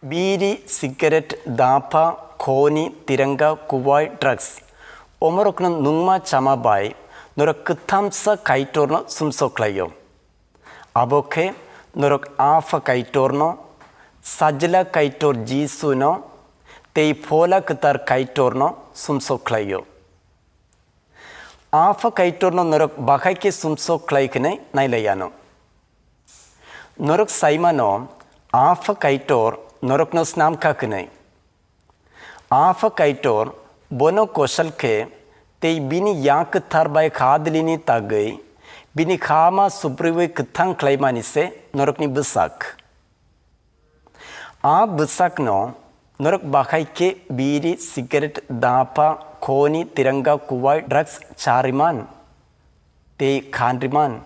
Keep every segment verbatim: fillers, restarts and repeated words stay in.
Biri, cigarette, dapha, khoni, tiranga, kubai, drugs. Omorokno nungma chama bai norok kwthamsa Kaitorno sumsok khlaio. Abo khe norok Apha Kaitorno, Sajla Kaitor Jisuno tei Phola Kwthar Kaitorno sumsok khlaio. Apha Kaitorno norok bakhai khe sumsok khlai khnai nailai ano. Norok saimano, Apha Kaitor norokno snam kha khnai. Apha Kaitor bono kosal khe tei bini Yak Kwthar bai khadilini tagwi bini khama supriwi kwthang khlaimani se norokni bwsak. A bwsakno norok bakhai khe biri, cigarette, dapha, khoni, tiranga, kubai, drugs chariman tei khanriman.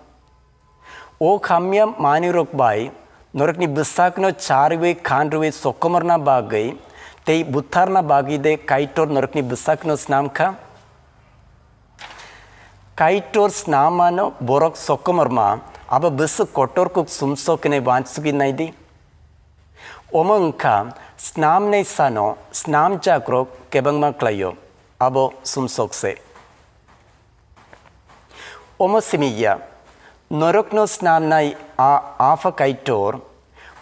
O khamya manwirok bai norokni bwsakno chariwi khanriwi sokomorna bagwi tei butharna bagwi de Kaitor norokni bwsakno snam kha? Kaitor snamano borok sokomorma abo bwswk kotor kuk sumsok hinwi uansugwi naidi. Omo wngkha snamnai sano snamjakrok kebengma klaio, abo sumsok se. Omo simi ya, norokno snamnai a Apha Kaitor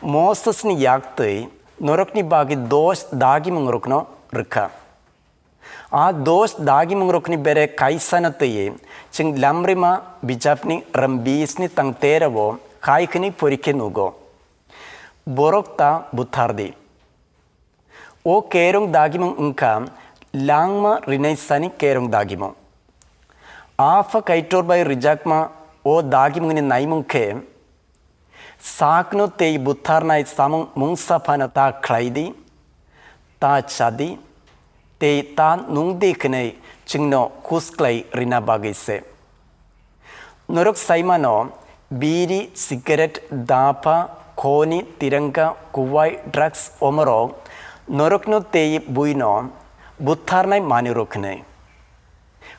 Mosesni yaktwi norokni bagwi dos dagimungrokno rwkha. A dos dagimungrokni bere kaisano twiwi chwng Lamrima bijapni rwng bisni tang terao khai khwnwi porikhe nugo. Borok ta buthar di. O kerong dagimung wngkha langma rinaisani kerong dagimung. Apha Kaitor bai rijakma o dagimungni naimung khe, sakno tei butharnai samung mungsa phano ta khlai di, ta cha di, tei ta nung di hwnwi chwngno khusklai rina bagwi se. Norok saimano, biri, cigarette, dapha, khoni, tiranga, kubai, drugs omorok norokno tei buino butharnai manwirok hwnwi.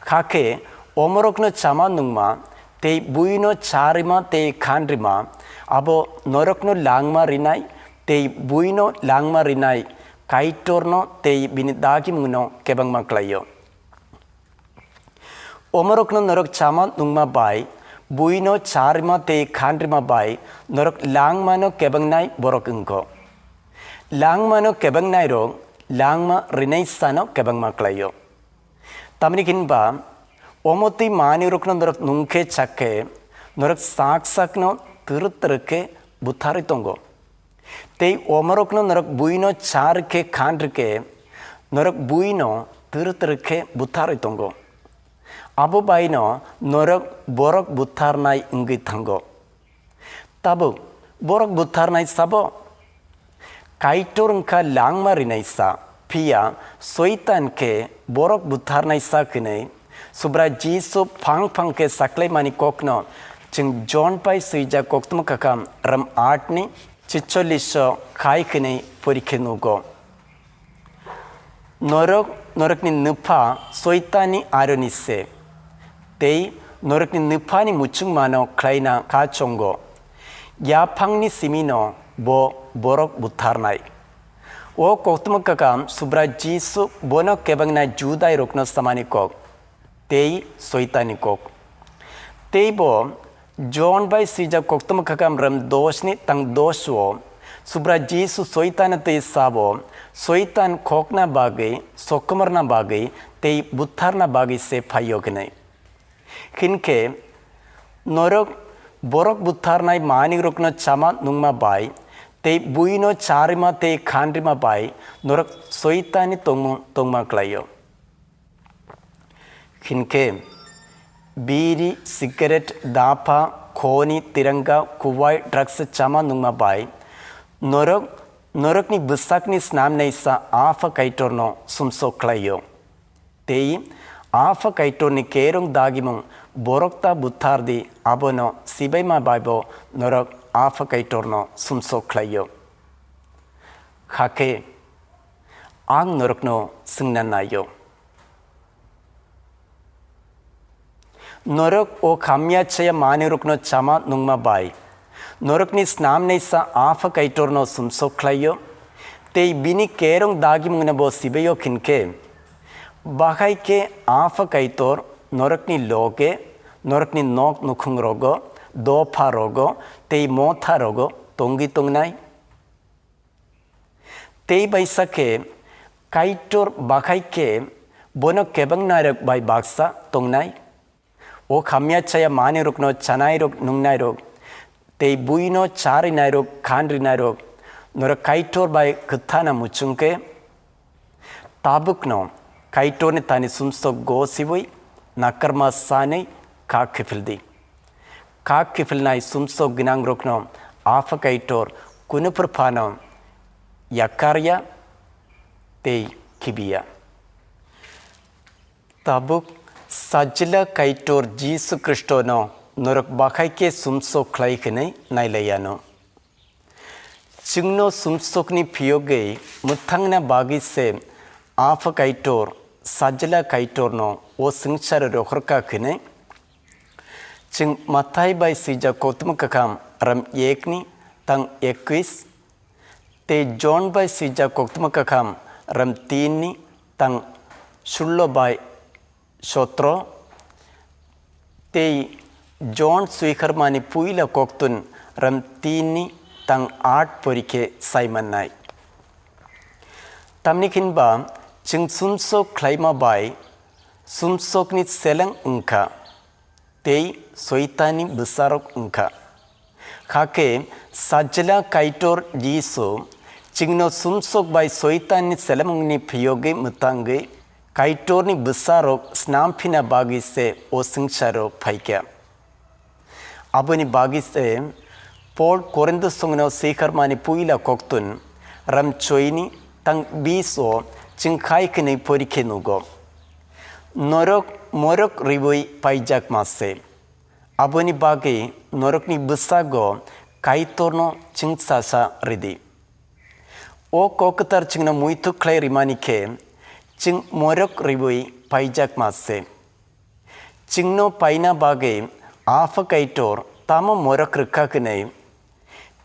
Hakhe omorokno chama nungma tei buino charima tei khanrima abo norokno langma rinai tei buino langma rinai Kaitorno tei bini dagimungno kebengma klaio. Omorokno norok chama nungma bai, buino charima tei khanrima bai norok langmano kebengnai borok wngkho. Langmano kebengnairok langma rinaisano kebengma klaio. Tamni hinba, omo twi manwirokno norok nungkhe chakkhe, norok sak sakno twrwk twrwk khe butharwi tongo. Tei omorokno norok buino char khe khan rwkhe, norok buino twrwk twrwk khe butharwi tongo. Abo baino norok borok butharnai wngwi thango. Tabuk borok butharnai sabo? Kaitor wngkha langma rinaisa, phiya Soitan khe borok butharnaisa hwnwi Subrai Jisu phang phang khe saklaimani kokno chwng Jon bai swijak koktwma kakham ram aat ni chicholish o khai hwnwi porikhe nugo. Norok norokni nwpha Soitanni aroni se, tei norokni nwphani muchungmano khlaina kha chongo. Yaphangni simino bo borok butharnai. O koktwma kakham Subrai Jisu bono kebengnai Judairokno samani kok tei Soitanni kok. Tei bo Jon bai swijak koktwma kakham ram dos ni tang dos o Subrai Jisu Soitan twi sabo, Soitan khokna bagwi, sokomorna bagwi tei butharna bagwi se phaio hwnwi. Hinkhe norok borok butharnai manwirokno chama nungma bai tei buino charima tei khanrima bai norok Soitanni tongmung tongma klaio. Hinkhe biri, cigarette, dapha, khoni, tiranga, kubai, drugs chama nungma bai norok norokni bwsakni snamnaisa Apha Kaitorno sumsok khlaio. Tei Apha Kaitorni kerong dagimung borok ta buthar di, abono sibaima baibo norok Apha Kaitorno sumsok khlaio. Hakhe ang norokno swngna naio. Norok o khamya chaya manwirokno chama nungma bai norokni snamnaisa Apha Kaitorno sumsok khlaio, Tei bini kerong dagimungno bo sibaio khinkhe, bahai khe Apha Kaitor norokni loge, norokni nok nukhungrogo, dopharogo tei motharogo tongwi tongnai. Tei baisa khe Kaitor bahai khe bono kebengnairok bai baksa tongnai. O hamya chaya manwirokno chanairok, nungnairok tei buino charwinairok, khanrwinairok norok Kaitor bai kwthana muchung khe, tabukno Kaitorni thani sumsok gosiwi nakarma sanwi kha kiphildi. Kha kiphilnai sumsok gwnangrokno Apha Kaitor kunuphur phano yakarya tei khibiya. Tabuk Sajla Kaitor Jisu Khristono norok bahai khe sumsok khlai hwnwi nailaiyanw. Chwngno sumsokni phiyogwi mwthangna bagwi se Apha Kaitor, Sajla Kaitorno o swngcharo rohorkha hwnwi. Chwng Mathai bai swijak koktwma kakham ram ekni tang ekwis, tei Jon bai swijak koktwma kakham ram tinni tang sullo bai sotro, tei Jon swiharmani puila koktun ram tinni tang at porikhe saimannai. Tamni hinba chwng sumsok khlaima bai sumsokni seleng wngkha, tei Soitanni bwsarok wngkha. Hakhe Sajla Kaitor Jisu chwngno sumsok bai Soitanni selemungni phiyogwi mwtangwi Kaitorni bwsarok snamphina bagwi se o swngcharo phaikha. Aboni bagwi se Pol Korinthosongno swiharmani puila koktun ram choini tang bis o chwng khai hwnwi porikhe nugo. Norok morok rwui paijakma se. Aboni bagwi norokni bwsago Kaitorno chwngsasa rwdi. O kok kwthar chwngno muitu khlai rimani khe chwng morok rwui paijakma se. Chwngno paina bagwi Apha Kaitor tamo morok rwkha hwnwi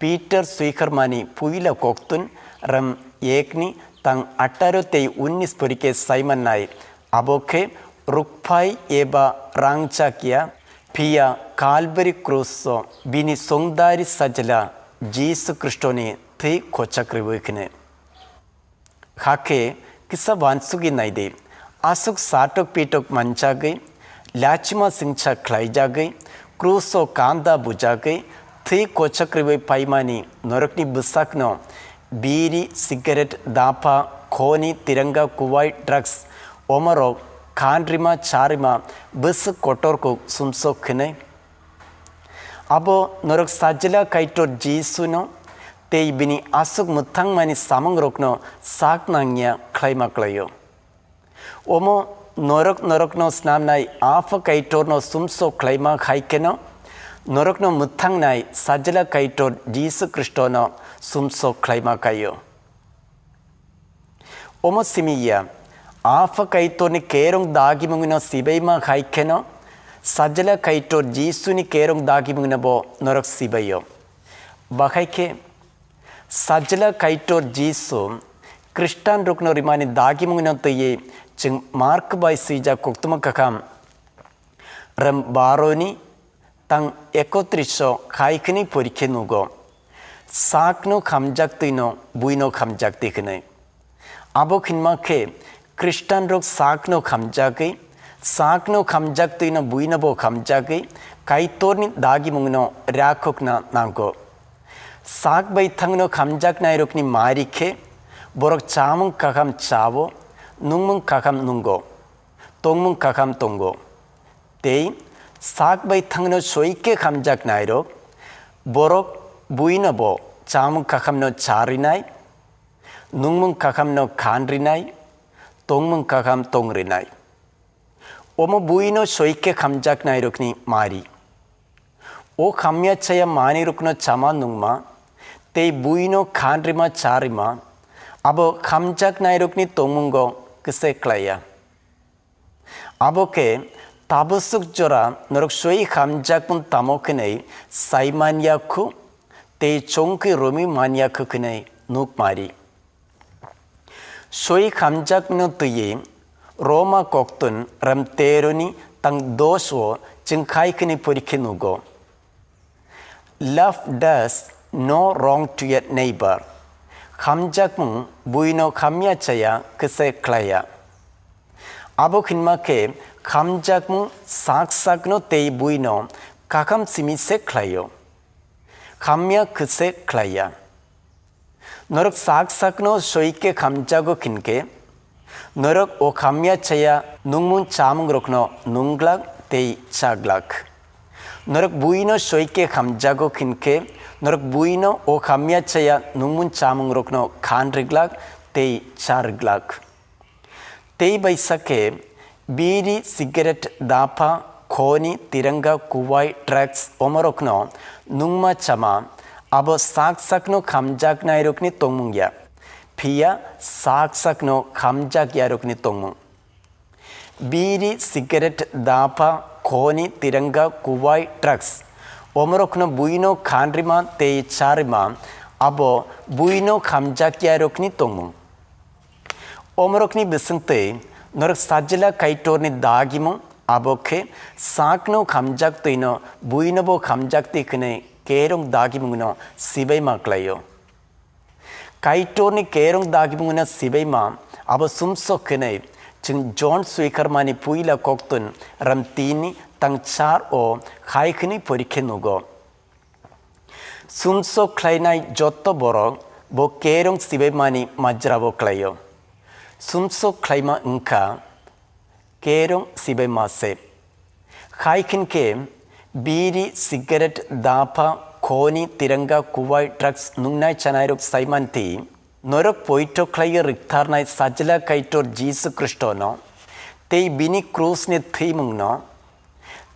Peter swiharmani puila koktun ram ekni tang atharo tei unnis porikhe saimannai, abo khe rukphai eba rangchakya, phiya Kalbari kruso bini songdari Sajla Jisu Khristoni thwi khochak rwui hwnwi. Hakhe kisa uansugwi naidi, aswk satok pitok manjagwi, lachima singcha khlaijagwi, kruso kanda bujagwi, thwi kochak rwui paimani norokni bwsakno biri, cigarette, dapha, khoni, tiranga, kuwai, drugs, omorok khanrima, charima, bwswk kotorkuk sumsok hwnwi. Abo norok Sajla Kaitor Jisuno tei bini aswk mwthangmani samungrokno sak nangya khlaima klaio. Omo norok norokno snamnai Apha Kaitorno sumsok khlaima hai kheno norokno mwthangnai Sajla Kaitor Jisu Khristono sumsok khlaima kaio. Omo simi ya, Apha Kaitorni kerong dagimungno sibaima hai kheno, Sajla Kaitor Jisuni kerong dagimungno bo norok sibaio. Bahai khe, Sajla Kaitor Jisu Khristanrokno rimani dagimungno twiwi chwng Mark bai swijak koktwma kakham, ram baroni tang ekotris o khai khwnwi porikhe nugo. Sakno khamjak twino buino khamjak twi hwnwi. Abo khinma khe Khristanrok sakno khamjagwi, sakno khamjak twino buino bo khamjagwi Kaitorni dagimungno rakhokna nango. Sak bai thangno khamjaknairokni mari khe borok chamung kakham chao, nungmung kakham nungo, tongmung kakham tongo. Tei sak bai thangno soi khe khamjaknairok, borok buino bo chamung kakhamno charinai, nungmung kakhamno khanrinai, tongmung kakham tongrinai. Omo buino soi khe khamjaknairokni mari. O hamya chaya manwirokno chama nungma tei buino khanrima charima, abo khamjaknairokni tongmungo kise klaiya. Abo khe tabusuk jora norok soi hamjakmung tamo hwnwi sai man ya khu tei chongkhe romwi man ya khu hwnwi nuk mari. Soi khamjakno twiwi Roma koktun ram teroni tang dos o chwng khai khwnwi porikhe nugo. Love does no wrong to a neighbor. Khamjakmung buino khamya chaya kwse khlaiya. Abo hinma khe khamjakmung sak sakno tei buino kakham simi se khlaio. Khamya kwse khlaiya. Norok sak sakno soi khe khamjago hinkhe, norok o khamya chaya nungmung chamungrokno nungglak tei chaglak. Norok buino soi khe khamjago hinkhe, norok buino o khamya chaya nungmung chamungrokno khan rwglak tei cha rwglak. Tei bai sakhe, biri, cigarette, dapha, khoni, tiranga, kuwai, drugs, omorokno nungma chama, abo sak sakno khamjaknairokni tongmung ya, phiya sak sakno khamjakyarokni tongmung. Biri, cigarette, dapha, khoni, tiranga, kuwai, drugs, omorokno buino khanrima tei charima, abo buino khamjakyarokni tongmung. Omorokni bisingtwi norok Sajla Kaitorni dagimung, abo khe sakno khamjaktwino buinobo khamjaktwi hwnwi kerong dagimungno sibaima klaio. Kaitorni kerong dagimungno sibaima abo sumsok hwnwi chwng Jon swikarmani puila koktun ram tini tang char o khai hwnwi porikhe nugo. Sumsok khlainai jotto borok bo kerong sibaimani majrabo klaio. Sumsok khlaima wngkha kerong sibaima se. Khai hinkhe biri, cigarette, dapha, khoni, tiranga, kuwai, drugs nungnai chanairok saimanti, norok poito khlaiwi rwktharnai Sajla Kaitor Jisu Khristono tei bini krusni thwimungno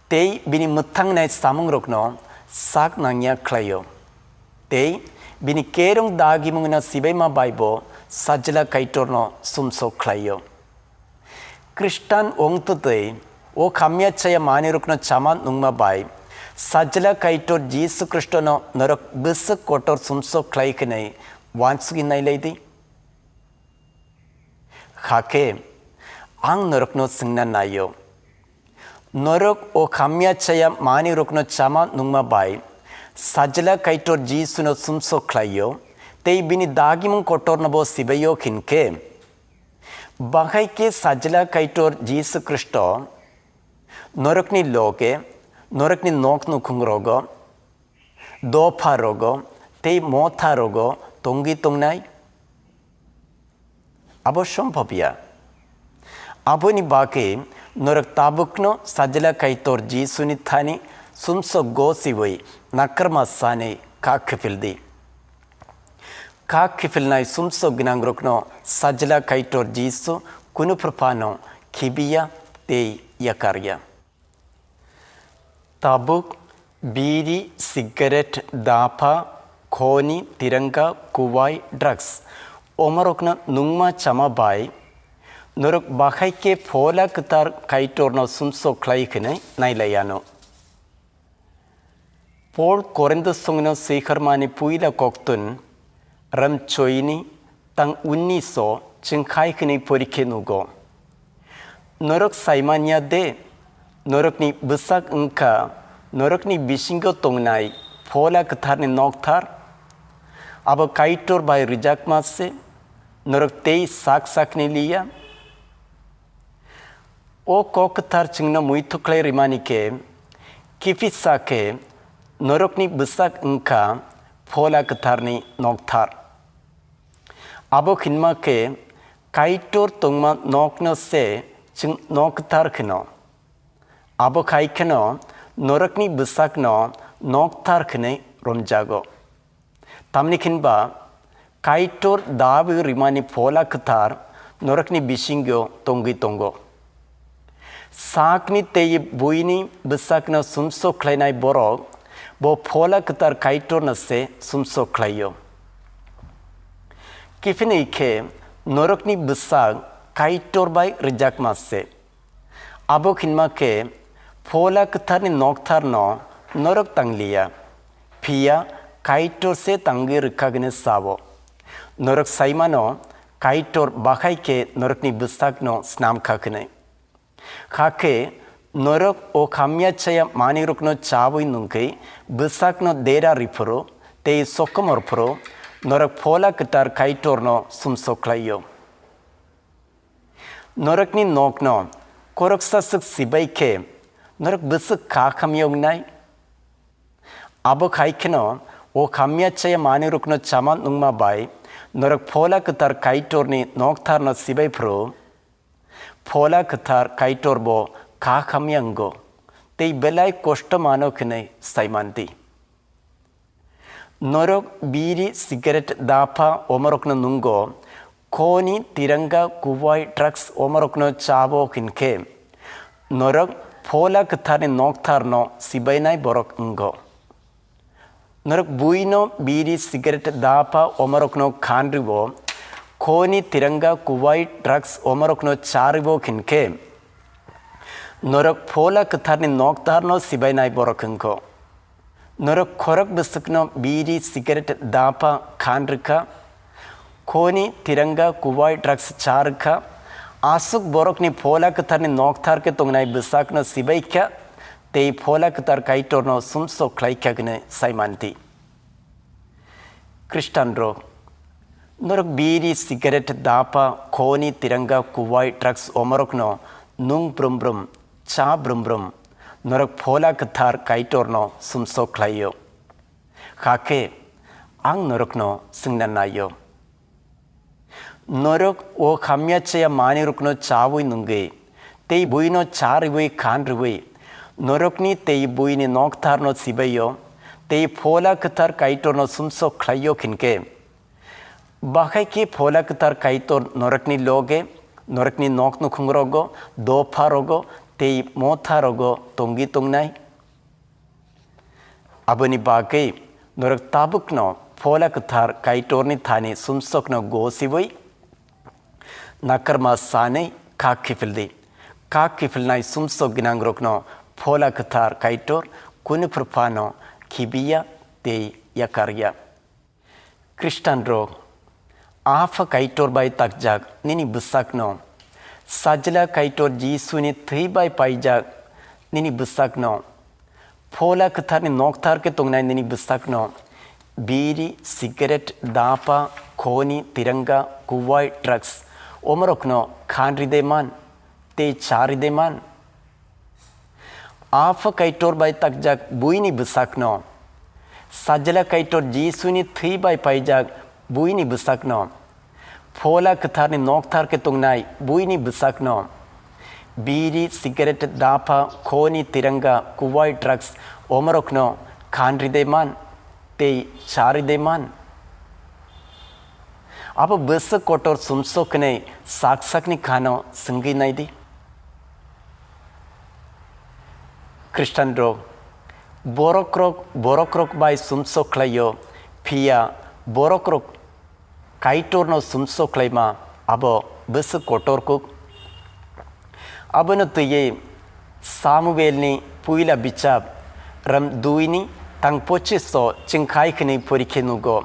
tei bini mwthangnai samungrokno sak nangya khlaio. Tei bini kerong dagimungno sibaima baibo Sajla Kaitorno sumsok khlaio. Khristan wngtwtwi o khamya chaya manwirokno chama nungma bai Sajla Kaitor Jisu Khristono norok bwswk kotor sumsok khlai hwnwi uansugwi nailai di. Hakhe ang norokno swngna naio, norok o khamya chaya manwirokno chama nungma bai Sajla Kaitor Jisuno sumsok khlaio tei bini dagimung kotornobo sibaio hinkhe, bahai khe Sajla Kaitor Jisu Khristo norokni loge, norokni nok nukhungrogo, dopha rogo tei motha rogo tongwi tongnai? Abo sombhob ya. Aboni bagwi norok tabukno Sajla Kaitor Jisuni thani sumsok gosiwi nakarma sanwi kha khiphil di. Kha khiphilnai sumsok gwnangrokno Sajla Kaitor Jisu kunu phuru phano khibiya tei yakarya. Tabuk biri, cigarette, dapha, khoni, tiranga, kuwai, drugs omorokno nungma chama bai norok bahai khe Phola Kwthar Kaitorno sumsok khlai hwnwi nailai anw. Pol Korinthosongno swiharmani puila koktun, ram choini tang unniso chwng khai hwnwi porikhe nugo. Norok saimanya de, norokni bwsak wngkha norokni bisingo tongnai Phola Kwtharni nokthar, abo Kaitor bai rwjakma se, norok tei sak sakni liya. O kok kwthar chwngno muitu khlai rimani khe, kiphisa khe norokni bwsak wngkha Phola Kwtharni nokthar. Abo hinma khe Kaitor tongma nokno se chwng nok kwthar kheno. Abo khai kheno norokni bwsakno nokthar khwnwi romjago. Tamni hinba Kaitor dawi rimani Phola Kwthar norokni bisingo tongwi tongo. Sakni tei buini bwsakno sumsok khlainai borok bo Phola Kwthar Kaitorno se sumsok khlaio. Kiphilwi khe norokni bwsak Kaitor bai rwjakma se. Abo hinma khe Phola Kwtharni noktharno norok tangliya, phiya Kaitor se tangwi rwkha hwnwi sao. Norok saimano Kaitor bahai khe norokni bwsakno snam kha hwnwi. Hakhe norok o hamya chaya manwirokno chaui nungwi bwsakno dera rw phuru tei sokomor phuru norok Phola Kwthar Kaitorno sumsok khlaio. Norokni nokno khoroksa swk sibai khe norok bwswk kha hamya wngnai? Abo hai kheno o hamya chaya manwirokno chama nungma bai norok Phola Kwthar Kaitorni noktharno sibai phuru Phola Kwthar Kaitor bo kha hamya wngo tei belai kosto mano hwnwi sai man di. Norok biri, cigarette, dapha omorokno nungo, khoni, tiranga, kubai, drugs omorokno chabo hinkhe norok Phola Kwtharni noktharno sibainai borok wngo. Norok buino biri, cigarette, dapha omorokno khanrwo, khoni, tiranga, kubai, drugs omorokno charwo hinkhe norok Phola Kwtharni noktharno sibainai borok wngkho. Norok khorok bwswkno biri, cigarette, dapha khan rwkha, khoni, tiranga, kubai, drugs cha rwkha. Aswk borokni Phola Kwtharni nokthar khe tongnai bwsakno sibai kha tei Phola Kwthar Kaitorno sumsok khlai kha hwnwi sai man di. Khristanrok, norok biri, cigarette, dapha, khoni, tiranga, kubai, drugs omorokno nung brum brum, cha brum brum, norok Phola Kwthar Kaitorno sumsok khlaio. Hakhe ang norokno swngna naio. Norok o hamya chaya manwirokno chaui nungwi tei buino cha rwui khan rwui norokni tei buini noktharno sibaio tei Phola Kwthar Kaitorno sumsok khlaio hinkhe, bahai khe Phola Kwthar Kaitor norokni loge, norokni nok nukhungrogo, dopharogo tei motharogo tongwi tongnai. Aboni bagwi norok tabukno Phola Kwthar Kaitorni thani sumsokno gosiwi nakarma sanwi kha kiphil di. Kha kiphilnai sumsok gwnangrokno Phola Kwthar Kaitor kunu phuru phano khibiya tei yakarya. Khristanrok, Apha Kaitor bai takjak nini bwsakno, Sajla Kaitor Jisuni thwi bai paijak nini bwsakno, Phola Kwtharni noktharkhe tongnai nini bwsakno biri, cigarette, dapha, khoni, tiranga, kubai, drugs omorokno khan ride man tei cha ride man. Apha Kaitor bai takjak buini bwsakno, Sajla Kaitor Jisuni thwi bai paijak buini bwsakno, Phola Kwtharni noktharkhe tongnai buini bwsakno, biri, cigarette, dapha, khoni, tiranga, kubai, drugs omorokno khan ride man tei cha ride man. Abo bwswk kotor sumsok hwnwi sak sakni khano swngwi nai di. Khristanrok, borokrok borokrok bai sumsok khlaio, phiya borokrok Kaitorno sumsok khlaima abo bwswk kotor kuk. Abono twiwi Samuelni puila bichap, ram duini tang pochiso chwng khai hwnwi porikhe nugo.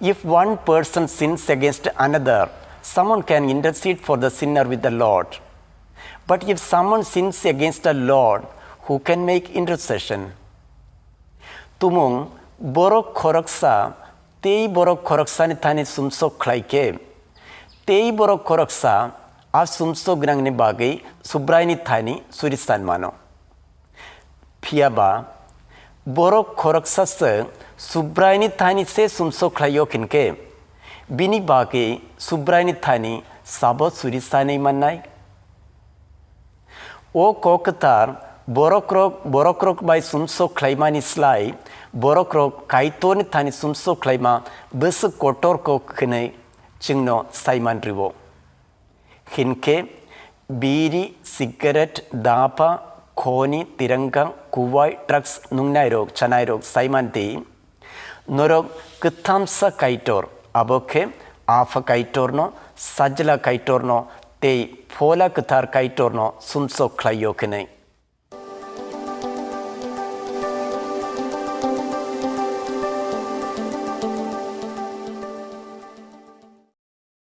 If one person sins against another, someone can intercede for the sinner with the Lord. But if someone sins against the Lord, who can make intercession? Tumung, borok khoroksa tei borok khoroksani thani sumsok khlai khe, tei borok khoroksa a sumsok gwnangni bagwi Subraini thani suri san mano. Phiya ba, borok khoroksa se Subraini thani se sumsok khlaio hinkhe, bini bagwi Subraini thani sabo suri sanwi mannai? O kok kwthar borokrok borokrok bai sumsok khlaimani slai borokrok Kaitorni thani sumsok khlaima bwswk kotor kok hwnwi chwngno saiman rwo. Hinkhe biri, cigarette, dapha, khoni, tiranga, kubai, drugs nungnairok chanairok saiman di. Norok kwthamsa Kaitor, abo khe Apha Kaitorno, Sajla Kaitorno tei Phola Kwthar Kaitorno sumsok khlaio hwnwi.